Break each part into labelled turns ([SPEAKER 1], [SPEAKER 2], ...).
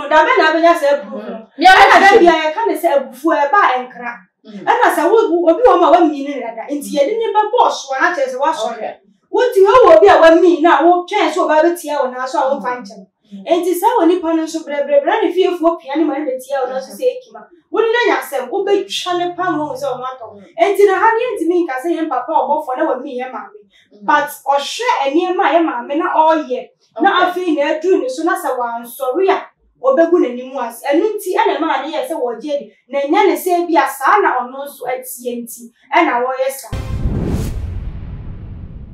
[SPEAKER 1] no, da bɛn na abɛnya saa proof no? Ɛna da bia yɛka ne sɛ abufuo ɛba a ɛnkra. Ɛna sɛ wo obi wɔ hɔ ma wamii ne dada nti yɛde ne bɛbɔ ɔsoa na kyerɛ sɛ wasɔre. Wote hɔ wɔ obi a wamii na wotwɛn sɛ ɔbaa bɛtia wo naa so a womfa nkyɛ no. Enti saa onipa no nso brɛbrɛbrɛ na ne fiefoɔ pia no ma no bɛtia wo nanso sɛ ɛkim a, wo ne no anya asɛm, wobɛtwa no paa ma wahu sɛ wo ho atɔ wo. Enti na ha no yɛntumi nka sɛ yɛn papa ɔbɔfoɔ na wamii yɛn maame but ɔhwɛ nneɛma a yɛn maame na ɔreyɛ na afei na aduru ne so na sɛ wansɔre a ɔbɛgu n'anim ase. Ɛno nti na ɛmaa no yɛɛ sɛ wɔregye adi, na ɛnyɛ ne sɛ ebia saa na ɔno nso teɛ nti na wɔreyɛ saa.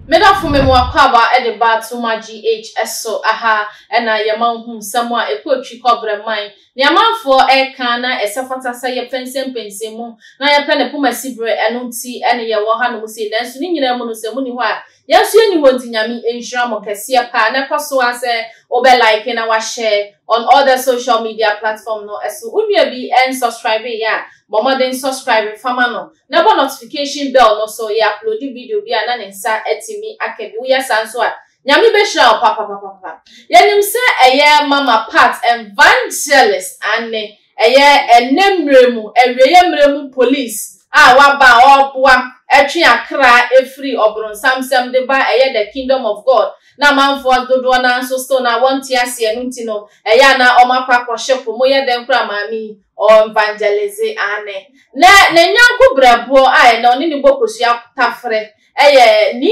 [SPEAKER 2] Me dɔfo me mo akwaaba de ba Tuma GH so aha na yɛma wo hu nsɛm a ɛkɔ twi kɔbrɛ man ne amanfoɔ ɛka na ɛsɛ fata sɛ yɛpɛnsɛmpɛnsɛm mu na yɛpɛ ne poma siberɛ ɛno nti ne yɛwɔ ha nom sei nanso ne nyinaa mu no sɛ moni hɔ a Yɛn nso yɛnni hɔ nti Nyame nhyira mo kɛseɛ paa na kɔ so ara sɛ wobɛ like na wa share on all the social media platform no so. Wo nua bi nsubscribe yɛ a, bɔ mmɔden subscribe fa ma no na bɔ notification bell no so yɛ upload video bi a na ne nsa atumi aka bi. Woyɛ saa nso a Nyame bɛhyira wo papapapapa. Yɛnim sɛ ɛyɛ Mama Pat Evangelist aane Ɛyɛ ɛnnɛ mmerɛ mu, awieɛ mmerɛ mu police a waba a ɔreboa twe akra firi ɔbronsamsɛm de ba ɛyɛ the kingdom of God na amanfoɔ dodoɔ no ara nso still no a wɔnte aseɛ ɛno nti no ɛyɛ a na wɔn akɔ akɔhye po moyɛ dɛn koraa maame yi ɔ evangelise aane na ne nyanko brɛboɔ a ɛnɛ ɔne ne bɔ kosua tafere Ɛyɛ ne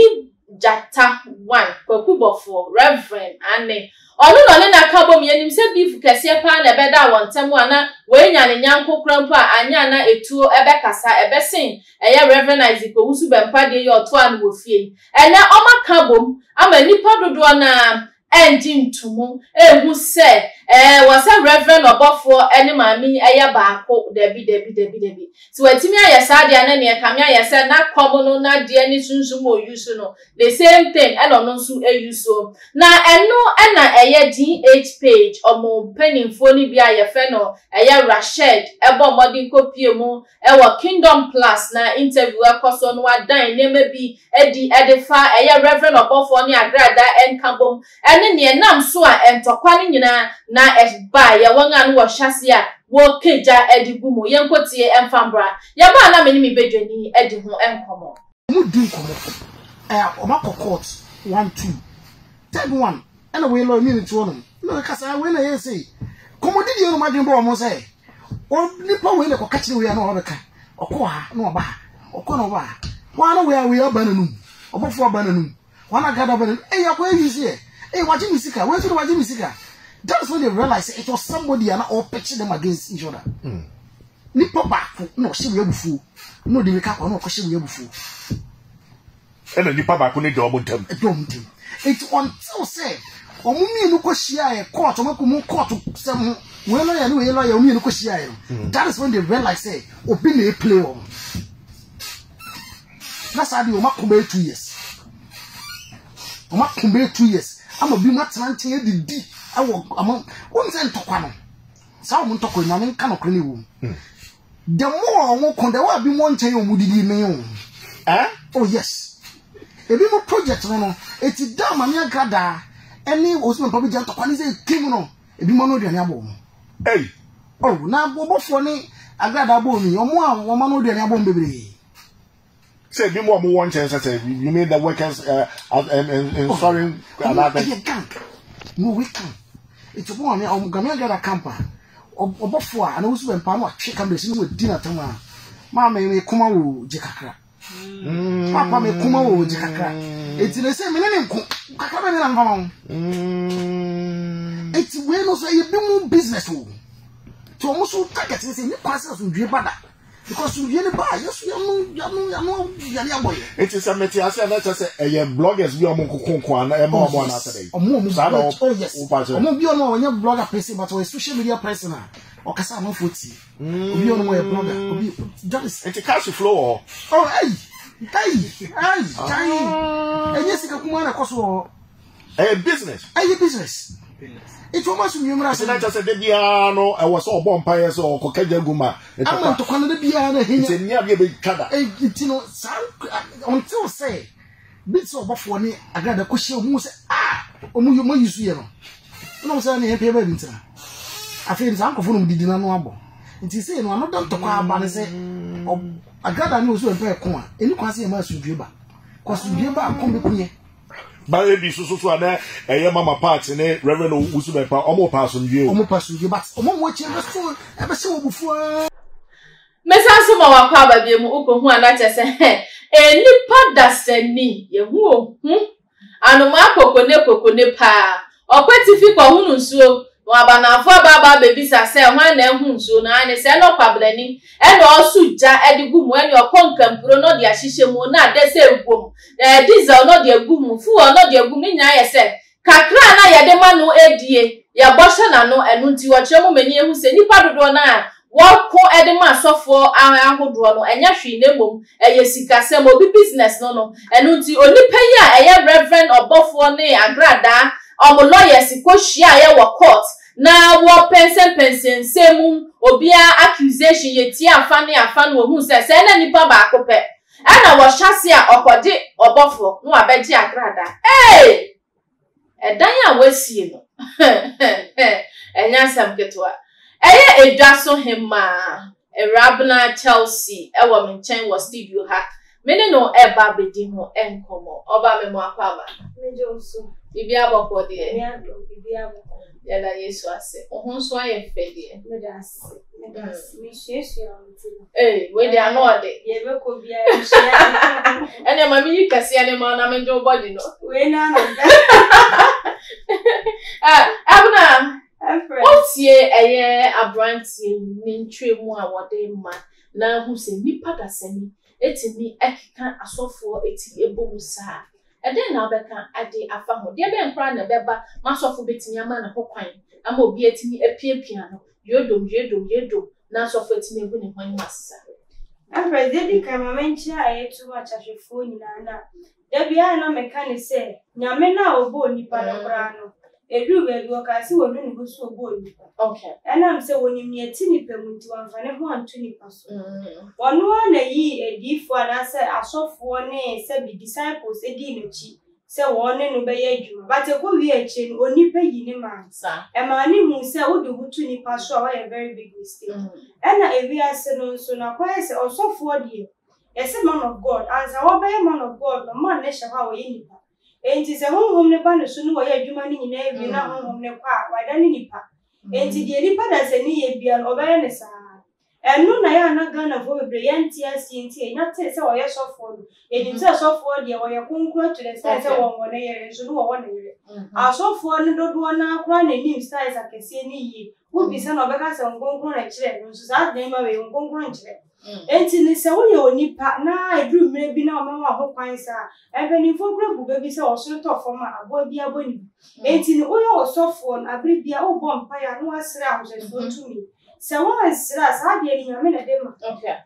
[SPEAKER 2] gyata one, Kwaku Bɔfoɔ, Rev. Aane. Ɔno na ɔne no aka abom. Yɛnim sɛ beef kɛseɛ paa na ɛbɛdaa wɔn ntam a na wei nya ne nyanko koraa mpo a anyɛ a na etuo ɛbɛkasa, ɛbɛsen ɛyɛ Rev. Isaac Owusu Bɛmpa deɛ yi a ɔtoaa no wɔ fie yi. Ɛnnɛ wɔaka abom ama nnipa dodoɔ no ara ɛngye ntomu, ɛnhu sɛ ɛɛ wɔ sɛ Reverend ɔbɔfoɔ ne maame yi ɛyɛ baako, dabi, dabi, dabi, dabi. Sɛ watumi ayɛ saa deɛ a na neɛ ɛkame ayɛ sɛ na kɔm no n'adeɛ ne sunsum a ɔuse no, the same thing ɛna ɔno nso use. Na ɛno ɛna ɛyɛ GH page, ɔmo mpaninfoɔ no bi a yɛfrɛ no ɛyɛ Rashed ɛbɔ mmɔden kɔpie mu Ɛwɔ Kingdom Plus na interview ɛkɔ so no wadan nneɛma bi adi de fa ɛyɛ Reverend ɔbɔfoɔ ne Agrada nkabom ɛne neɛ ɛnam so a ntɔkwa no nyinaa na ɛbaeɛ wɔn a no wɔ hyɛaseɛ a wɔka gya de gu mu. Yɛnkɔ tie ɛmfa mbra. Yɛba a na me ne me badwani adi ho nkɔmmɔ.
[SPEAKER 3] Ɔmo di nkɔmɔ ɛɛ ɔmo akɔ court one two third one ɛna wei lawyer mmienu te hɔ nom ɛna wei kasa wei na yɛ sei kɔmɔ didi yɛ nom adwene bɔ ɔmo sɛ Onipa wei na kɔka kyerɛ wei a na ɔbɛka. Ɔkɔ ha na ɔba ha. Ɔkɔ na ɔba ha. Wɔn na wei a wei aba n'anum. Ɔbɔfo aba n'anum. Wɔn na gada aba n'anum. Eyi akɔ eyi si yɛ. Eyi wagye mi sika. Wei nso de wagye mi sika. That is when they realize it was somebody and all pitching them against each other. Mm. Nipa baako na ɔhyɛ wei abufuo. Na ɔde wei kakɔ na ɔkɔhyɛ wei abufuo.
[SPEAKER 4] Ɛna nipa baako no da wɔn ntam.
[SPEAKER 3] Ɛda wɔn ntam. Eti until sɛ wɔn mmienu kɔ hyiaeɛ court wɔn akɔ mu court sɛm ho wei lawyer ne wei lawyer wɔn mmienu kɔ hyiaeɛ no hmm. that is when they realize sɛ obi na eplay wɔn. Na saa deɛ wɔn akɔ bɛyɛ 2 years. Wɔn akɔ bɛyɛ 2 years ama bi mu atena nkyɛn adidi ɛwɔ ama wɔn sɛ ntɔkwa no saa wɔn ntɔkwa yi maame nka nɔkorɛ ne wɔ mu. Hmm. The more a wɔn ko, the more ebi mo nkyɛn wɔn didi mee o.
[SPEAKER 4] Eh?
[SPEAKER 3] Oh yes. Ebi mo project no no, eti da maame agradaa ɛne osima papa gya ntɔkwa ne sɛ ekim no, ebi mo ano aduane abɔ wɔn.
[SPEAKER 4] Hey.
[SPEAKER 3] Oh, na bɔbɔfoɔ ne agradaa bɔ wɔn yi, wɔn a wɔn ano aduane abɔ wɔn bebree.
[SPEAKER 4] Sɛ ebi mo a wɔn wɔ nkyɛn sɛ sɛ you mean the workers uh, nsɔre
[SPEAKER 3] oh, anaasɛ. Ɛyɛ gang, no we can. Eti wɔn a wɔn game agradaa camp a. Ɔbɔfo a anaa wosu bɛmpa na watwe kamera si na wadi n'atam a, maame me koma wo gye kakra. Mm. Papa me koma wo gye kakra. Eti na sɛ me ne ne nko kakra bɛ ne na mfa ma wo. Mm. Eti wei no so ɛyɛ bi mu business o. Ti wɔn so target ne sɛ ne kwan sɛ asomdwie ba da. Because asomdwie ne ba a yɛso yɛno yɛno yɛno aduane abɔ yɛ.
[SPEAKER 4] Eti sɛ mete ase a na kyerɛ sɛ ɛyɛ bloggers bi a wɔn nko ko ana ɛma wɔn anaasɛ dɛ.
[SPEAKER 3] Ɔmo ɔmo
[SPEAKER 4] Saa na
[SPEAKER 3] blog oh yes.
[SPEAKER 4] wopa kyerɛ.
[SPEAKER 3] Ɔmo bi ɔno a ɔnyɛ blogger per se but ɔyɛ social media person a ɔkasa amanfoɔ tie. Obi ɔno ɔyɛ blogger obi that is.
[SPEAKER 4] Nti cash flow wɔ hɔ.
[SPEAKER 3] Oh ɛyi ɛyi ɛyi ɛyi ɛnyɛ sika kumaa na ɛkɔ so wɔ hɔ.
[SPEAKER 4] Ɛyɛ business.
[SPEAKER 3] Ɛyɛ business. Nti wɔn aso nwiemra
[SPEAKER 4] sɛ. Nti na kyerɛ sɛ de biara no ɛwɔ sɛ ɔbɔ mpa yɛ sɛ ɔkɔka gya gu ma.
[SPEAKER 3] Ama ntɔkwa no de biara no ɛhenya.
[SPEAKER 4] Nti nni adeɛ bɛtwa da.
[SPEAKER 3] Nti no saa until sɛ bi sɛ ɔbɔfoɔ ne agrada kɔhyia ɔmu sɛ ah ɔmu yɛ ɔmu ayi so yɛ no. Ɛna ɔmu sɛ ne yɛn pɛ baabi ntena. Afei saa nkurɔfoɔ no didi n'ano abɔ. Nti sei no ano da ntɔkwa aba ne sɛ agrada ne Owusu Bempah ɛko a, ɛni kwan sɛ yɛma asomdwie ba. Kɔ asomdwie ba a, kɔm bɛku yɛn.
[SPEAKER 4] Ba ebi soso so a na ɛyɛ Mama Pat ne Reverend Owusu Bempah, ɔmo pɛ asomdwie o.
[SPEAKER 3] Ɔmo pɛ asomdwie but ɔmo a ɔmo akyi ɛbɛso ɛbɛhyɛ wɔn abufuo aa.
[SPEAKER 2] Mesan so ma wakɔ aba bio mu wokɔhu a na kyerɛ sɛ hɛ nnipa dasani yɛhu ohu anomaa kokone kokone paa ɔkɔ atifi kɔhono nsuo na wabanafo aba aba abɛbisa sɛ hwan na ahu nsuo no aane sɛ ɛna ɔkwabrani ɛna ɔso gya de gu mu ɛne ɔkɔ nkampuro na ɔde ahyehyɛ mu na adɛ sɛ ɛwom diesel na ɔde agu mu fuel na ɔde agu mu ne nyinaa yɛ sɛ Kakra a na yɛde ma no adie, yɛbɔ hyɛ n'ano, ɛno nti ɔkyerɛ mu mani ahu sɛ nnipa dodoɔ no a wɔko de ma asɔfoɔ ahodoɔ no ɛnyɛ hwee na mmom ɛyɛ sikasɛm, obi business no no, ɛno nti onipa yi a ɛyɛ Reverend ɔbɔfoɔ ne agradaa wɔn lawyers kɔ hyiaeɛ wɔ court na wɔpɛnsɛmpɛnsɛ nsɛm mu obiara accusation yɛtie afa ne afa no wɔhuu sɛ sɛɛ na nipa baako pɛ Ɛna wɔhyɛ ase a ɔkɔgye ɔbɔfoɔ na wabɛgye agradaa. Ee! Ɛdan a wasie no, ɛnyɛ asɛm ketewa. Ɛyɛ edwa so hemmaa, Awurabena Chelsea wɔ me nkyɛn wɔ studio ha. Me ne no reba abɛdi ho nkɔmmɔ. Ɔba me mo akwaaba.
[SPEAKER 1] Megye wo so.
[SPEAKER 2] Biribiara bɔkɔɔ deɛ?
[SPEAKER 1] Nyame adom, biribiara bɔkɔɔ.
[SPEAKER 2] Yɛda Yesu ase. Wo ho nso ayɛ fɛ deɛ.
[SPEAKER 1] Meda ase. Meda ase. Mesuasua wo nti no.
[SPEAKER 2] Ee, wei deɛ ano ɔde.
[SPEAKER 1] Deɛ ɛbɛkɔ biara mehyia.
[SPEAKER 2] Ɛnna ma meyi kɛseɛ ne ma na megye wo bɔdi no.
[SPEAKER 1] Wei na na mpɛ.
[SPEAKER 2] Abena, wotie ɛyɛ aberanteɛ yi ne nkyerɛmu a wɔde ma na hu sɛ nnipa dasani tumi keka asɔfoɔ ti bɔ mu saa. Ɛdɛn na wobɛka de afa ho? Deɛ bɛn koraa na ɛbɛba ma asɔfo bɛtumi ama ne ho kwan ama obi atumi apiapia no yodom, yodom, yodom na asɔfo atumi agu ne ho anim ase saa?
[SPEAKER 1] Empress, deɛ ɛdi kan ma menkyea ɛyɛ too much ahwɛfoɔ nyinaa na da biara na meka ne sɛ Nyame no a ɔbɔɔ nipa no koraa no ɛduruu baabi ɔkaa sɛ wanu ne ho sɛ ɔbɔɔ nipa. Ɛnam sɛ wɔnim nea ɛte nipa mu nti wamfa ne ho anto nipa so. Ɔno ara na yii adiyifoɔ anaasɛ asɔfoɔ ne sɛbi disciples dii n'akyi sɛ wɔn ne no bɛyɛ adwuma but ɛkɔ wie akyire no onipa yi ne maa ɛmaa ne huu sɛ wode wo to nipa so a woayɛ very big mistake. Ɛna ewiase no nso no akɔyɛ sɛ ɔsɔfoɔ deɛ yɛse man of God ansa wɔbɛyɛ man of God no man no hyɛ hɔ a wɔyɛ nipa enti sɛ honhom no ba ne so ne wɔyɛ adwuma no nyinaa wie na honhom no kɔ a wadane nipa enti deɛ nipa dasani yɛ bia no ɔbɛyɛ no saa. Ɛno na ɛyɛ a na Ghanafoɔ bebree yɛnte aseɛ nti yɛnya tee sɛ ɔyɛ sɔfoɔ no, yɛnim sɛ sɔfoɔ deɛ wɔyɛ kronkron to the extent sɛ wɔnwɔ ne yere nso no wɔwɔ ne yere. Asɔfoɔ no dodoɔ no ara koraa na ɛnim styles akɛseɛ no yie. Wobisa no a ɔbɛka sɛ Honhom Kronkron na ɛkyerɛɛ no nso saa nneɛma wei Honhom Kronkron nkyerɛ. Enti no sɛ woyɛ onipa na ɛduru mmerɛ bi na wɔma wo ho kwan saa a, mpanimfoɔ koraa bu bɛ bi sɛ ɔsono tɔ fam a aboa biara bɔ ne bi. Enti no woyɛ ɔsɔfoɔ no aberɛ biara wobɔ mpaeɛ a na woasrɛ ahohyɛsoɔ tumi. Sɛ woansrɛ a, saa adeɛ no Nyame na ɛde ma.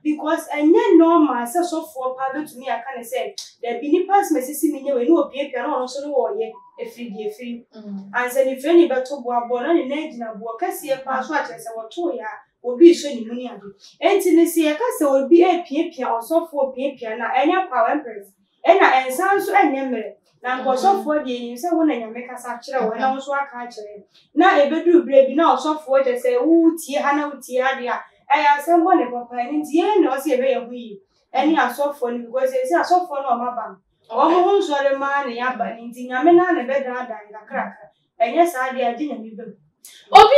[SPEAKER 1] Because ɛnyɛ normal sɛ sɔfoɔ paa bɛtumi aka no sɛ, dabi nipa asɛm asisi me nyɛ wei, na ɔpiapia na ɔno nso ne ɔɔyɛ, ɛfiri deɛ ɛfiri. Ansa nifirani bɛto boɔ abɔ na ne nan gyina boɔ kɛseɛ paa so a kyerɛ sɛ wɔtooeɛ a obi resɔ ne mu ne ade. Enti no sɛ yɛka sɛ obi repiapia ɔsɔfoɔ repiapia no a, ɛnyɛ kwa o, Empress. Ɛna ɛnsan nso ɛnyɛ mmerɛ. Na nka ɔsɔfoɔ deɛ yɛnim sɛ wo na Nyame kasa kyerɛ wo ɛna wo nso aka akyerɛ yɛn. Na ɛbɛduru berɛ bi na ɔsɔfoɔ kyerɛ sɛ wo tie ha na wo tie ha deɛ a, ɛyɛ asɛm bɔne papa. Ɛno nti yɛn na ɛwɔ sɛ yɛhwɛ yɛn ho yie ɛne asɔfoɔ no because seesei asɔfoɔ no a wɔaba no, wɔn ho nsɔre mmaa na yɛaba no nti Nyame no ara na ɛbɛdaadaa yɛn kakrakra. Ɛnyɛ saa deɛ a, gye Nyame ba mu.
[SPEAKER 2] Obi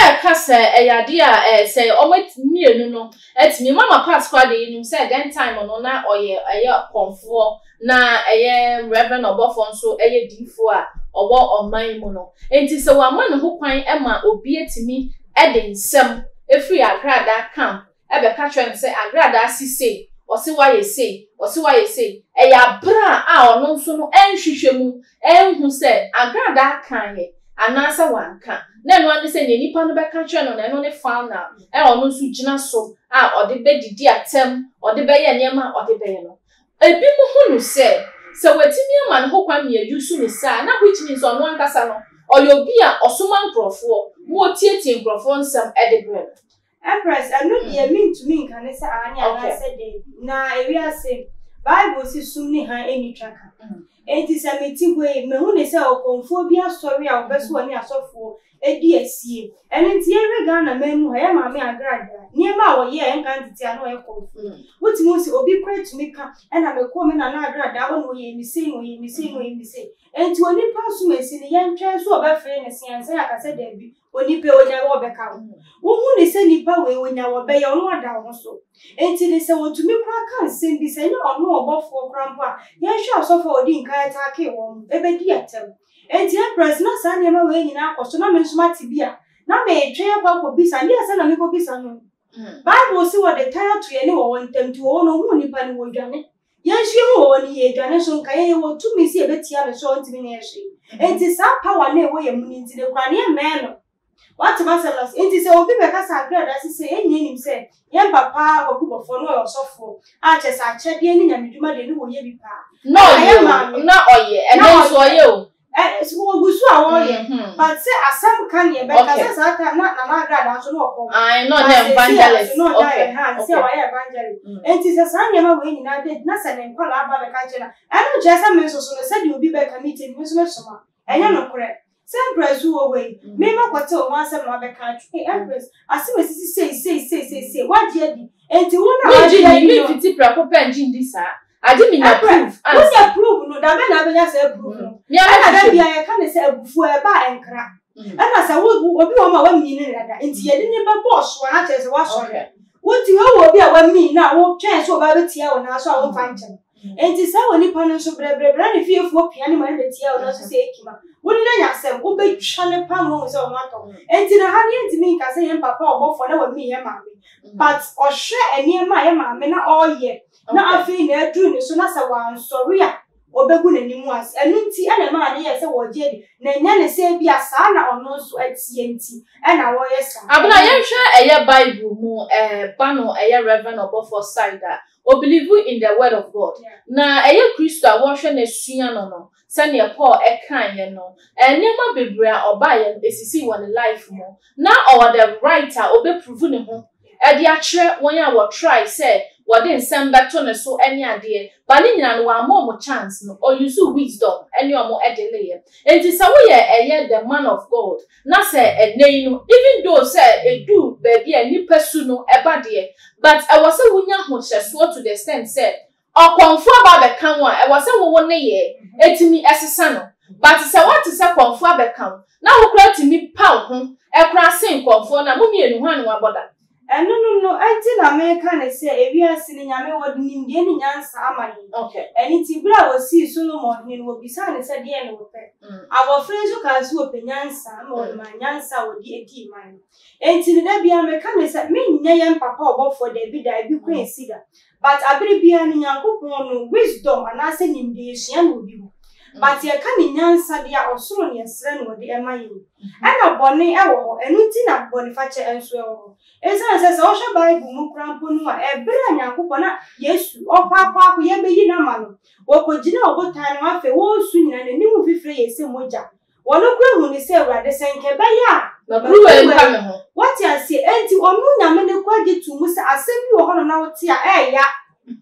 [SPEAKER 2] reka sɛ ɛyɛ adeɛ a sɛ wɔn mmienu no atumi, Mama Pat koraa deɛ yɛnim sɛ then time no na ɔyɛ ɛyɛ kɔmfoɔ na ɛyɛ Reverend ɔbɔfoɔ nso ɛyɛ diifoɔ a ɔwɔ ɔman mu no. Nti sɛ wama ne ho kwan ma obi atumi de nsɛm firi Agradaa camp bɛka kyerɛ no sɛ agradaa si sei, ɔse wayɛ sei, ɔse wayɛ sei. Ɛyɛ abere a ɔno nso no ɛnhwehwɛ mu ɛnhu sɛ agradaa kaeɛ anaasɛ wanka. Na ɛno ara ne sɛ nea nipa no bɛka kyerɛ no no ɛno ne final a ɔno nso gyina so a ɔde bɛdidi atɛm, ɔde bɛyɛ nneɛma a ɔde bɛyɛ no. Ebinom hu no sɛ, sɛ watumi ama ne ho kwan ma yɛayusu no saa a, na which means ɔno ankasa no ɔyɛ obi a ɔsoma nkorɔfoɔ ma ɔtietie nkorɔfoɔ nsɛm de brɛ no.
[SPEAKER 1] Empress, ɛno deɛ mentumi nka ne sɛ aane anaasɛ daabi. Na ewiase, Bible se sum ne hann nni twaka. Enti sɛ mete hɔ yi, mahu ne sɛ ɔkɔmfoɔ bi asɔre a ɔpɛ sɛ ɔne asɔfoɔ di asie. Ɛno nti yɛnhwɛ Ghana man mu ha, yɛn maame Agradaa, nneɛma a ɔyɛɛ nka ntete a na ɔyɛ kɔmfoɔ. Wotumi hu sɛ obi koraa tumi ka, ɛna mekɔɔ me nana Agradaa hɔ na ɔyɛɛ me sei na ɔyɛɛ me sei na ɔyɛɛ me sei. Enti onipa nso mesi no, yɛntwɛn sɛ ɔbɛfee ne se ansa yɛaka sɛ daabi, onipa yi onya wɔ ɔbɛka wo. Wohu no sɛ nipa wei onya wɔ ɔbɛyɛ wo na wada wo ho so. Enti no sɛ wɔtumi koraa ka nsɛm bi sɛ ɛnyɛ ɔno ɔbɔfoɔ koraa mpo a, yɛnhwɛ asɔfoɔ a wɔdi nkan ataakee wɔn no, ɛbɛdi atɛm. Enti Empress, na saa nneɛma wei nyinaa kɔ so na me nso mate bi a, na meretwɛn akɔ akɔbisa, ɛnde ansa na mekɔbisa no no, Bible se wɔde tan ato yɛne wɔwɔ ntam, nti wɔwɔ no wɔhuu nnipa no wɔdwane. Yɛn nso yɛhu wɔwɔ no yɛredwane nso nka yɛn yɛwɔ tumi sɛ yɛbɛtia no so a ɔntumi nyɛ yɛn hwee. Enti saa power no a ɛwɔ yɛn mu no nti no koraa no yɛmmɛn no. Woate m'asɛm no ase? Enti sɛ obi bɛka sɛ Agrada ase sɛ yɛn nyinaa nim sɛ yɛn papa Kwaku Bɔfoɔ no ɔyɛ ɔsɔfoɔ a kyerɛ sɛ akyɛdeɛ ne nyamedwuma deɛ ne wɔyɛ bi paa.
[SPEAKER 2] Na
[SPEAKER 1] Ɛna
[SPEAKER 2] ɔyɛ
[SPEAKER 1] yɛn
[SPEAKER 2] o,
[SPEAKER 1] maame
[SPEAKER 2] na ɔyɛ,
[SPEAKER 1] na
[SPEAKER 2] ɛnɛ nso
[SPEAKER 1] ɔyɛ.
[SPEAKER 2] ɔyɛ o.
[SPEAKER 1] Ɛ wɔgu so a wɔreyɛ but sɛ asɛm ka neɛ bɛka
[SPEAKER 2] Okay.
[SPEAKER 1] sɛ saa time na Nana Agrada nso na ɔkɔm.
[SPEAKER 2] Ae, na
[SPEAKER 1] But
[SPEAKER 2] ɔnyɛ
[SPEAKER 1] seesei a
[SPEAKER 2] evangelist.
[SPEAKER 1] nso na ɔnyɛ
[SPEAKER 2] Okay,
[SPEAKER 1] ɛha seesei a
[SPEAKER 2] okay.
[SPEAKER 1] wayɛ evangelist. Enti sɛ saa nneɛma wei nyinaa da adi na sɛ ne nkwadaa ba bɛka kyerɛ no a, ɛno nkyerɛ sɛ me nso so no sɛdeɛ obi bɛka me tie no me nso mɛsoma. Ɛnyɛ nokorɛ. Sɛ Empress wɔ hɔ yi, me mɛkɔte wo ho asɛm na wabɛka akyerɛ. Hey Empress, asɛm a esisi sei sei sei sei sei, woagye adi. Enti wo na
[SPEAKER 2] Mengye
[SPEAKER 1] woagye
[SPEAKER 2] nni,
[SPEAKER 1] adi no.
[SPEAKER 2] memfiti prɛko pɛ ngye ndi saa. Agye menya
[SPEAKER 1] Empress,
[SPEAKER 2] proof ansa.
[SPEAKER 1] wonya proof no, da bɛn na wobɛnya saa proof no?
[SPEAKER 2] Me ara
[SPEAKER 1] Ɛna da
[SPEAKER 2] mɛhwehwɛ mu.
[SPEAKER 1] biara yɛka no sɛ abufuo ɛba a ɛnkra. Ɛna sɛ wo, obi wɔ hɔ ma woamini no dada, nti yɛde no bɛbɔ ɔsoa na kyerɛ sɛ woasɔre.
[SPEAKER 2] Okay.
[SPEAKER 1] Wote hɔ wɔ obi a wamii no a wotwɛn sɛ ɔba bɛtia wo nan so a womfa nkyɛ no. Enti saa onipa no nso brɛbrɛbrɛ na ne fiefoɔ pia no ma no bɛtia wo nan so sɛ ekima. Wo ne no anya asɛm, wobɛtwa no paa ma wahu sɛ wo ho atɔ wo. Enti na ha no yɛntumi nka sɛ yɛn papa ɔbɔfoɔ na wamii yɛn maame. But ɔhwɛ nneɛma a yɛn maame na ɔreyɛ na afei na aduru ne so na sɛ wansɔre a ɔbɛgu n'anim ase. Ɛno nti na ɛmaa no yɛɛ sɛ wɔregye adi, na ɛnyɛ ne sɛ ebia saa na ɔno nso teɛ nti na wɔreyɛ saa.
[SPEAKER 2] Abena, yɛnhwɛ ɛyɛ Bible mu eh, ba no ɛyɛ Reverend ɔbɔfoɔ side a, ɔ believe in the word of God. Na ɛyɛ Kristo a wɔhwɛ no asua no no, sɛdeɛ Paul ɛkaeɛ no, eh, nneɛma bebree a ɔbaeɛ no ɛsisii wɔ ne life mu. Na ɔwɔ the right a ɔbɛ prove ne ho de akyerɛ wɔn a wɔ try sɛ wɔde nsɛm bɛto ne so ne adeɛ but ne nyinaa no wamma wɔn chance no ɔ use wisdom ne wɔn deleeɛ. Enti sɛ woyɛ ɛyɛ the man of God na sɛ ɛnnɛ yi no even though sɛ ɛduru baabi a nnipa su no ɛba deɛ but ɛwɔ sɛ wonya ahohyɛsoɔ to the extent sɛ Ɔkɔmfoɔ aba abɛka wo a, ɛwɔ sɛ wo wo nneyɛɛ tumi sesa no. But sɛ woate sɛ kɔmfoɔ abɛka wo, na wo koraa tumi pa wo ho koraa sen kɔmfoɔ no a, mo mmienu hwan na wabɔ da?
[SPEAKER 1] Ɛno no no nti na meka no sɛ ewiase no Nyame wɔde nimdeɛ ne nyansa ama yɛn. Ɛno nti berɛ a wɔsii Solomon hene no wɔbisaa no sɛ deɛn na ɔpɛ. Abɔfra yi nso kaa sɛ ɔpɛ nyansa ma wɔde maa nyansa a ɔde dii man no. Enti no da biara meka no sɛ menyɛ yɛn papa ɔbɔfoɔ daabi da ebi kɔ nsi da. But aber biara no Nyankopɔn no wisdom anaasɛ nimdee yesua no obi hɔ. But yɛka ne nyansa deɛ a ɔsoro na yɛsrɛ no ɔde ɛma yɛn. Ɛna bɔne ɛwɔ hɔ ɛno nti na bɔnefakyɛ nso ɛwɔ hɔ. Esiane sɛ sɛ wohwɛ bible mu koraa mpo no a ɛberɛ a Nyankopɔn na Yesu ɔkɔ akɔ akɔ yɛbɛyi no ama no wɔkɔgyina ɔbotan no ho afei wɔresu nyinaa n'anim mfifire yɛ sɛ mogya. Wɔn koraa hu no sɛ Awurade, sɛ nka ɛbɛyɛ a,
[SPEAKER 2] Ma kuruwa yi nka me ho.
[SPEAKER 1] Woate aseɛ? Enti ɔno Nyame no koraa gye too mu sɛ asɛm bi wɔ hɔnom na wote a, ɛɛya.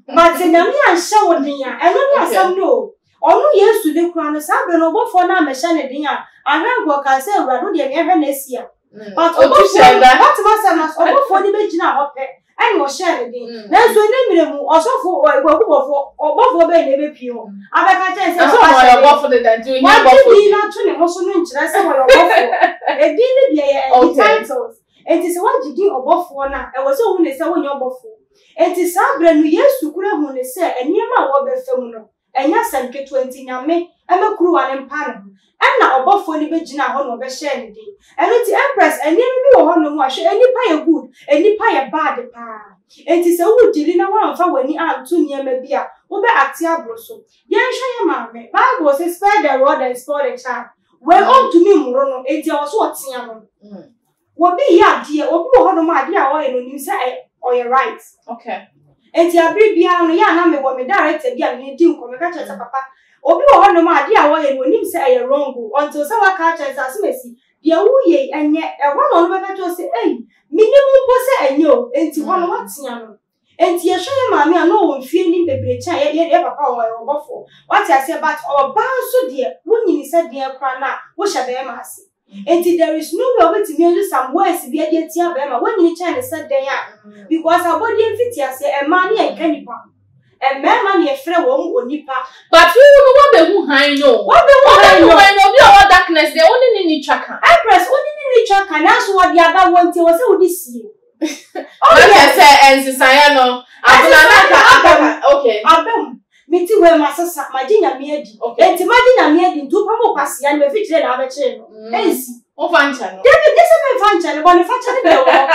[SPEAKER 1] But sɛ Nyame anhyɛ wo den a, ɛno ne asɛm no o. Ɔno Yesu no koraa no, saa berɛ no ɔbɔfoɔ no ammɛhyɛ no den a, anhwɛ anka ɔkaa sɛ, Awurade, wo deɛ meɛhwɛ na asi a. But ɔbɔfoɔ no, woate m'asɛm no ase? Ɔbɔfoɔ no bɛgyinaa hɔ pɛ, ɛna ɔhyɛɛ no den. Nanso ɛnnɛ mmerɛ mu, ɔsɔfo, ɔbɔfoɔ, ɔbɔfoɔ bɛn na ɛbɛpue hɔ abɛka kyerɛ no sɛ papa hyɛ den? Wagye din no ato ne ho so no nkyerɛ sɛ ɔyɛ ɔbɔfoɔ. Edin no deɛ yɛ ɛyi, titles. Enti sɛ woagye din ɔbɔfoɔ no a, ɛwɔ sɛ wohu no sɛ wonyɛ ɔbɔfoɔ. Enti saa berɛ no, Yesu koraa huu no sɛ nneɛma a wɔrebɛfa mu no, Ɛnyɛ asɛm ketewa nti Nyame ma kuruwa no mpa ne ho. Ɛna ɔbɔfoɔ no bɛgyinaa hɔ na ɔbɛhyɛɛ no den. Ɛno nti Empress, nneɛma bi wɔ hɔ nom a, hwɛ nnipa yɛ good, nnipa yɛ bad paa. Enti sɛ wo dili na woamfa w'ani anto nneɛma bi a, wobɛ ate aboro so. Yɛnhwɛ yɛ maame, Bible se spare the rod and spoil the child. Wei ɔntumi mmoro no, enti ɛwɔ sɛ ɔtea no. Obi yɛ adeɛ, obi wɔ hɔnom a adeɛ a ɔyɛ no onim sɛ ɛ ɔyɛ right.
[SPEAKER 2] Okay.
[SPEAKER 1] Nti abere biara no yɛ a na mewɔ me director bi a me ne di nkɔmmɔ meka kyerɛ sɛ papa obi wɔ hɔnom a adeɛ a ɔyɛ no onim sɛ ɛyɛ wrong o until sɛ waka akyerɛ sɛ asem asi deɛ woyɛ yi ɛnyɛ ɛhɔ na ɔno bɛka kyerɛ wo sɛ ei menim mpo sɛ ɛnyɛ o nti hɔ no watea no. Enti yɛhwɛ yɛ maame a na ɔwɔ mfie anim bebree kyɛn yɛ yɛ papa ɔyɛ ɔbɔfoɔ wate aseɛ but ɔbaa nso deɛ wo nyini sɛ deɛn koraa no a wohyɛ bɛɛma ase. Enti there is no way a wobɛtumi a use some words bi de atia bɛrima, woanyini kyɛn no sɛ dɛn a, because abɔdeɛ mfitiaseɛ, mmaa no yɛnka nnipa ho. Mmarima na yɛfrɛ wɔn onipa.
[SPEAKER 2] But wo no wabɛhu hann no o.
[SPEAKER 1] Wabɛhu hann no.
[SPEAKER 2] Wabɛhu hann no, obi a ɔwɔ darkness deɛ wo ne no nni twaka.
[SPEAKER 1] Empress, wo ne no nni twaka nanso wɔde aba wɔ nti ɛwɔ sɛ wode sie.
[SPEAKER 2] Oh yes. Na kyerɛ sɛ nsesaeɛ no, abena na aka aba mu. Okay.
[SPEAKER 1] Aba mu. Me ti wei masesa, magye Nyame adi.
[SPEAKER 2] Okay.
[SPEAKER 1] Enti magye Nyame adi nti wopɛ mo kwasea no mafikyire na abɛkyere no. Ɛnsi.
[SPEAKER 2] Womfa nkyɛ no.
[SPEAKER 1] Dabi, nyɛ sɛ memfa nkyɛ no, bɔnefakyɛ no deɛ ɛwɔ hɔ.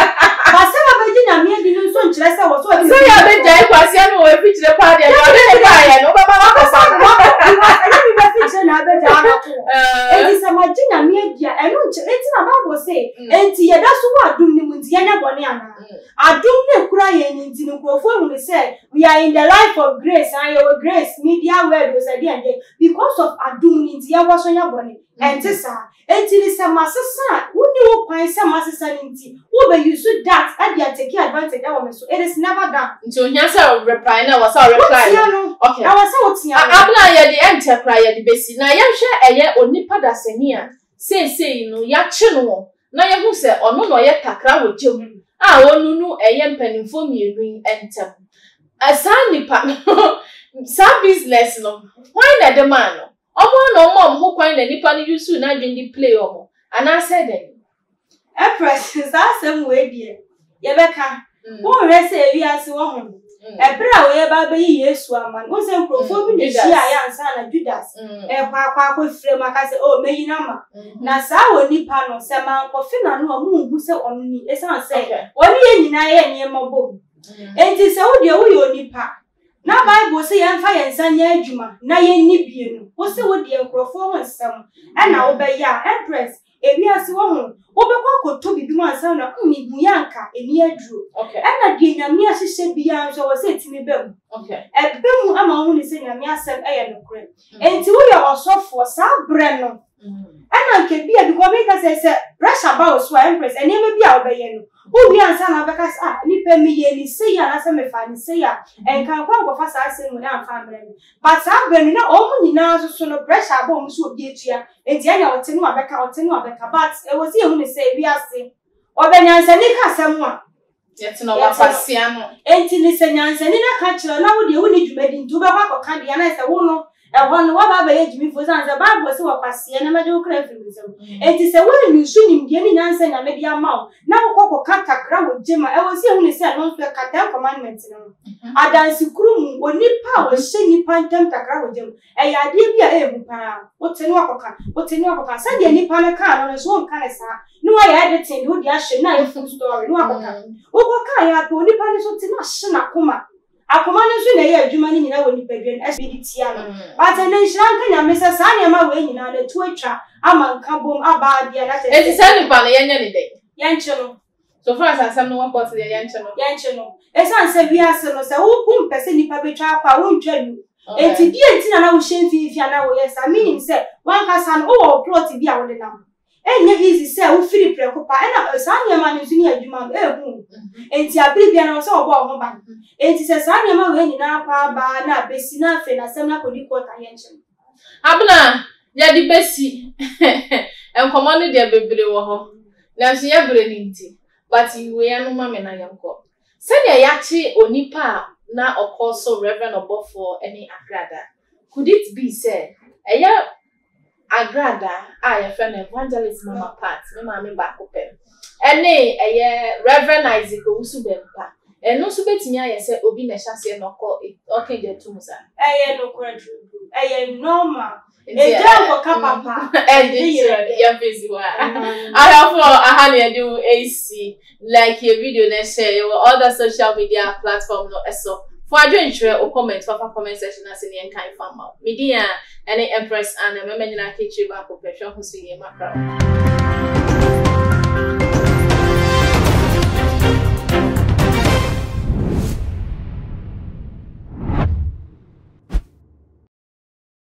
[SPEAKER 1] But sɛ wabɛgye Nyame adi no nso nkyerɛ sɛ wɔ sɛ ɔde
[SPEAKER 2] Sɛ yɛabɛgyae kwasea no wɔ afikyire paa deɛ, deɛ ɔde ne baeɛ no, wobɛma no akɔfa no.
[SPEAKER 1] Because ɛnyɛ me bɛfikyire na abɛgyaa no ato hɔ. Enti sɛ magye Nyame adi a, ɛno nkyerɛ, enti na Bible se, enti yɛda so wɔ adom no mu nti yɛnyɛ bɔne anaa? Adom no ekura yɛn no nti no nkurɔfoɔ ahunu sɛ we are in the life of grace, ah yɛwɔ grace, media word o sɛ deɛn deɛn, because of adom no nti yɛnkɔ so nyɛ bɔne. Ɛnte saa. Enti no sɛ masesa a, wonni ho kwan sɛ masesa no nti wo bɛ use that de a take advantage wɔ me so. It is never done.
[SPEAKER 2] Nti ohia sɛ wo reply no, ɛwɔ sɛ wo reply
[SPEAKER 1] no. Wotia no.
[SPEAKER 2] Okay.
[SPEAKER 1] Ɛwɔ sɛ wotia no.
[SPEAKER 2] Abena yɛde ɛnkyɛ koraa yɛde besi. Na yɛnhwɛ ɛyɛ onipa dasani a seesei no yɛakye no na yɛahu sɛ ɔno na ɔyɛ takra wɔ gya mu a ɔnunu ɛyɛ mpanimfoɔ mmienu yi ntam. Saa nipa no, saa business no, hwan na ɛde maa no? Ɔmo ara na ɔma ɔmo ho kwan na nipa no use n'adwene de play ɔmo anaasɛ dɛn?
[SPEAKER 1] Empress, saa asɛm wei deɛ, yɛbɛka. Wonhwɛ sɛ ewiase wɔ ho no, ɛberɛ a wei reba abɛyi Yesu ama no, wohu sɛ nkurɔfoɔ bi na ɛhyiaeɛ ansa na Judas rekɔ akɔ akɔfira mu aka sɛ, oh, mɛyi no ama. Na saa onipa no, sɛ mankɔfe n'ano a, monhu sɛ ɔno ni, ɛsiane sɛ ɔne yɛn nyinaa yɛ nneɛma bom. Enti sɛ wo deɛ woyɛ onipa, Na Bible se yɛmfa yɛn nsa nyɛ adwuma na yɛnni bie no, wo se wo deɛ nkurɔfoɔ ho nsɛm na wobɛyɛ a, Empress, ewiase wɔ ho, wobɛkɔ akɔtɔ biribi mu ansa na mm mehuiɛ anka ɛnni aduro. Ɛna deɛ Nyame ahyehyɛ biara nso ɛwɔ sɛ ɛtumi ba mu. Ɛba mu ama wohunu sɛ Nyame asɛm yɛ nokorɛ. Enti woyɛ ɔsɔfoɔ, saa berɛ no, Ɛna nka bi a because meka sɛ sɛ pressure ba wo so a Empress nneɛma bi a wobɛyɛ no wowie ansa na wobɛka sɛ ah nipa meyɛ ne sei anaasɛ mefaa ne sei a ɛnka nkɔ ankɔfa saa asɛm wei amfa ammrɛ me but saa berɛ no na wɔn nyinaa nso so no pressure aba wɔn so obi atua nti ɛnea ɔte no abɛka ɔte no abɛka but ɛwɔ sɛ yɛhu ne sɛ wiase ɔbɛ nyansani ka asɛm a
[SPEAKER 2] Yɛte no ɔba kwasea no.
[SPEAKER 1] Enti ne sɛ nyansani no aka kyerɛ wo na wo deɛ wonni dwumadi nti wobɛkɔ akɔka deɛ na sɛ wo no ɛhɔ no woaba abɛyɛ gyimifoɔ ɛsiane sɛ Bible se wɔ kwasea na mɛgye wo kra afiri wo nsam. Enti sɛ woannusu nimdeɛ ne nyansa Nyame de ama wo na wokɔ kɔka takra wɔ gyem a ɛwɔ sɛ yɛhunu sɛ ɛno nso ɛka Ten Commandments no ho. Adansekurum mu, onipa a ɔhyɛ nnipa ntam takra wɔ gyem ɛyɛ adeɛ bi a ɛyɛ hu paa. Wote ne wakɔka, wote ne wakɔka. Sɛdeɛ nipa no kaa no no nso wonka no saa. Ne wayɛ editing de wode ahyɛ mu na ayɛ full story ne wakɔka. Wokɔka yɛ apɛ onipa no nso te na ahye n'akoma. Akoma no nso na ɛyɛ adwuma no nyinaa wɔ nipadua no ɛhyɛ de tia no. But ɛnɛ nhyira nka Nyame sɛ saa nneɛma wei nyinaa no atu atwa ama nkabom aba adeɛ na kyerɛ
[SPEAKER 2] sɛ. Enti saa nipa no yɛnyɛ no dɛn?
[SPEAKER 1] Yɛnkye no.
[SPEAKER 2] So far as asɛm no wɔ court deɛ yɛnkye no.
[SPEAKER 1] Yɛnkye no. Ɛsiane sɛ wiase no sɛ wo wompɛ sɛ nnipa bɛtwa akɔ a wontwa nnu. Enti deɛ nti na na wohyɛ mfimfini a na woyɛ saa? Meaning sɛ wankasa no wowɔ wo plot bi a wode nam. Ɛnyɛ easy sɛ wofiri prɛko pa ɛna saa nneɛma no nso ne adwuma no ɛɛhu wo. Enti abere biara no ɛwɔ sɛ wɔbɔ wo ho ban. Enti sɛ saa nneɛma wei nyinaa kɔ aba na abɛsi na afei no asɛm no akɔdi court a yɛnkye no.
[SPEAKER 2] Abena, yɛde bɛsi. Nkɔmmɔ no deɛ bebree wɔ hɔ, nanso yɛ berɛ no nti, but yi wei ano ma me na yɛnkɔ. Sɛdeɛ yɛakye onipa a na ɔkɔ so Rev. Ɔbɔfoɔ ne Agrada, could it be sɛ ɛyɛ Agrada a yɛfrɛ no Evangelist Mama Pat, me maame baako pɛ, ɛne ɛyɛ Rev. Isaac Owusu Bempah. Ɛno nso bɛtumi ayɛ sɛ obi na ɛhyɛ aseɛ na ɔkɔ ɔka gya to mu saa.
[SPEAKER 1] Ɛyɛ nokorɛ turudu, ɛyɛ normal. Egya nkɔka papa,
[SPEAKER 2] ɛnde yerɛ dɛ. Yɛmfa nsi hɔ a. Ahwɛfoɔ, aha na yɛde wo asi. Like yɛ video na share yɛwɔ all the social media platform no so. Fo adwenkyerɛ wo comment fa fa comment section ase ne yɛnkan fa mma wo. Me din a ɛne Empress Anna, mɛma nyinaa ka akyire baako pɛ. Hwɛ ho so yie makra wo.